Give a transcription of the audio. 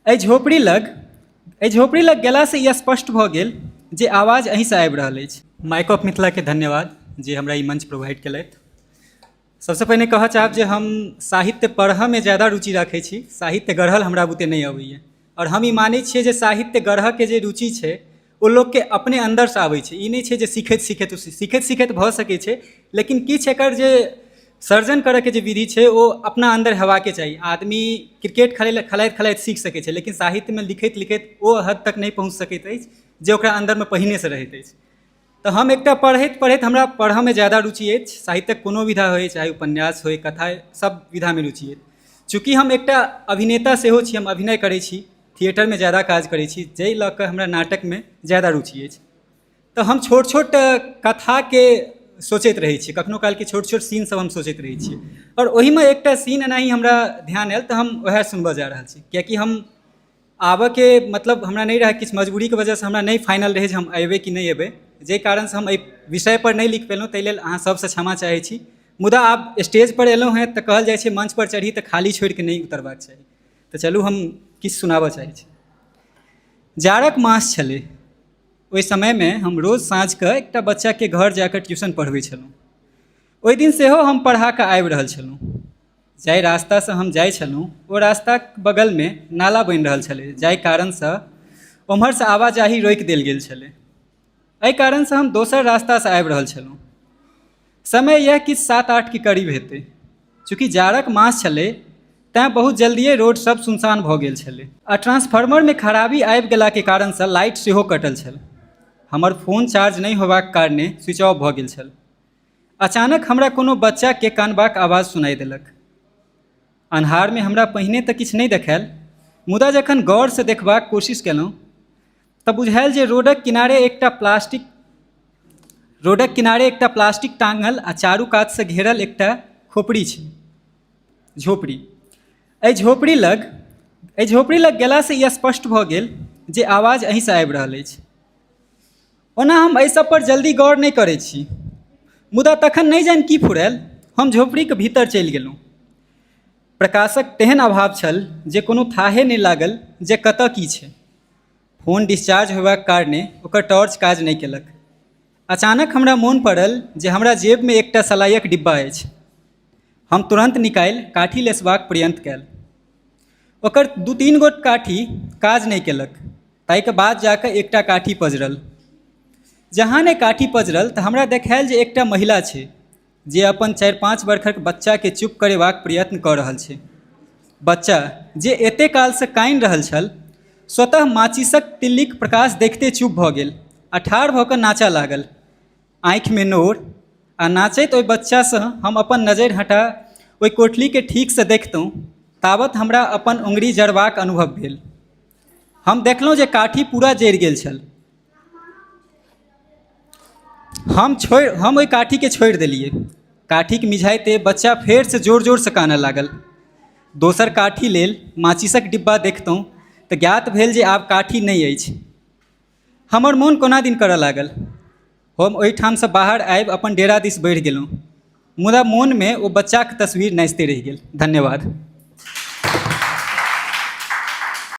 एहि झोपड़ी लग एहि झोपड़ी लग गेलासँ ई स्पष्ट भऽ गेल जे आवाज एहिसँ आबि रहल अछि। माइक ऑफ मिथिलाके धन्यवाद जे हमरा ई मंच प्रोवाइड केलथि। सबसँ पहिने कहऽ चाहब जे हम साहित्य पढ़ऽमे ज्यादा रुचि राखै छी, साहित्य गढ़ल हमरा बुते नहि अबैए आओर हम ई मानै छियै जे साहित्य गढ़ऽके जे रुचि छै ओ लोकके अपने अन्दरसँ आबै छै। ई नहि छै जे सीखैत सीखैत, सीखैत सीखैत भऽ सकै छै, लेकिन किछु एकर जे सर्जन करऽके जे विधि छै ओ अपना अन्दर हेबाके चाही। आदमी क्रिकेट खेलै खेलाइत खेलाइत सीख सकै छै, लेकिन साहित्यमे लिखैत लिखैत ओ हद तक नहि पहुँच सकैत अछि जे ओकरा अन्दरमे पहिनेसँ रहैत अछि। तऽ हम एकटा पढ़ैत पढ़ैत हमरा पढ़ऽमे ज्यादा रुचि अछि, साहित्यक कोनो विधा होइ, चाहे उपन्यास होइ, कथा होइ, सब विधामे रुचि अछि। चूँकि हम एकटा अभिनेता सेहो छी, हम अभिनय करै छी, थिएटरमे ज्यादा काज करै छी, जाहि लऽ कऽ हमरा नाटकमे ज्यादा रुचि अछि। तऽ हम छोट छोट कथाके सोचैत रहै छी, कखनो कालके छोट छोट सीन सब हम सोचैत रहै छी आओर ओहिमे एकटा सीन एनाही हमरा ध्यान आयल तऽ हम वएह सुनबऽ जा रहल छी। कियाकि हम आबऽके मतलब हमरा नहि रहै, किछु मजबूरीके वजहसँ हमरा नहि फाइनल रहै जे हम अयबै कि नहि अयबै, जाहि कारणसँ हम एहि विषयपर नहि लिख पेलहुँ, ताहि लेल अहाँ सबसँ क्षमा चाहै छी। मुदा आब स्टेजपर एलहुँ हेँ तऽ कहल जाइ छै मंचपर चढ़ी तऽ खाली छोड़िकऽ नहि उतरबाक चाही। तऽ चलू हम किछु सुनाबऽ चाहै छी। जाड़क मास छलै, ओहि समयमे हम रोज साँझके एकटा बच्चाके घर जाकऽ ट्यूशन पढ़बै छलहुँ। ओहि दिन सेहो हम पढ़ाकऽ आबि रहल छलहुँ। जाहि रास्तासँ हम जाइ छलहुँ ओ रास्ताक बगलमे नाला बनि रहल छलै, जाहि कारणसँ ओम्हरसँ आवाजाही रोकि देल गेल छलै। एहि कारणसँ हम दोसर रास्तासँ आबि रहल छलहुँ। समय इएह किछु 7-8 के करीब हेतै। चूँकि जाड़क मास छलै तैँ बहुत जल्दिए रोड सब सुनसान भऽ गेल छलै आ ट्रांसफार्मरमे खराबी आबि गेलाके कारणसँ लाइट सेहो कटल छल। हमर फोन चार्ज नहि होयबाक कारणे स्विच ऑफ भऽ गेल छल। अचानक हमरा कोनो बच्चाके कानबाक आवाज सुनाइ देलक। अन्हारमे हमरा पहिने तऽ किछु नहि देखायल, मुदा जखन गौरसँ देखबाक कोशिश केलहुँ तऽ बुझायल जे रोडक किनारे एकटा प्लास्टिक टाँगल आ चारू कातसँ घेरल एकटा खोपड़ी छै, झोपड़ी। एहि झोपड़ी लग गेलासँ ई स्पष्ट भऽ गेल जे आवाज एहिसँ आबि रहल अछि। ओना हम एहि सब पर जल्दी गौर नहि करै छी, मुदा तखन नहि जानि की फुरायल, हम झोपड़ीके भीतर चलि गेलहुँ। प्रकाशक तेहन अभाव छल जे कोनो थाहे नहि लागल जे कतऽ की छै। फोन डिस्चार्ज होयबाक कारणे ओकर टॉर्च काज नहि केलक। अचानक हमरा मोन पड़ल जे हमरा जेबमे एकटा सलाइक डिब्बा अछि। हम तुरन्त निकालि काठी लेसबाक प्रयत्न कयल। ओकर 2-3 गोट काठी काज नहि केलक, ताहिके बाद जाकऽ एकटा काठी पजरल। जहाँ ने काठी पजरल तऽ हमरा देखायल जे एकटा महिला छै जे अपन 4-5 बरखक बच्चाके चुप करेबाक प्रयत्न कऽ रहल छै। बच्चा जे एते कालसँ कानि रहल छल, स्वतः माचिसक तिल्लीक प्रकाश देखिते चुप भऽ गेल आ ठाढ़ भऽ कऽ नाचऽ लागल। आँखिमे नोर आ नाचैत ओहि बच्चासँ हम अपन नजरि हटा ओहि कोठलीके ठीकसँ देखितहुँ ताबत हमरा अपन अङ्गुरी जरबाक अनुभव भेल। हम देखलहुँ जे काठी पूरा जरि गेल छल। हम ओहि काठीके छोड़ि देलियै। काठीके मिझाइते बच्चा फेरसँ जोर जोरसँ कानऽ लागल। दोसर काठी लेल माचिसक डिब्बा देखितहुँ तऽ ज्ञात भेल जे आब काठी नहि अछि। हमर मोन कोना दिन करऽ लागल। हम ओहिठामसँ बाहर आबि अपन डेरा दिस बढ़ि गेलहुँ, मुदा मोनमे ओ बच्चाक तस्वीर नाचिते रहि गेल। धन्यवाद।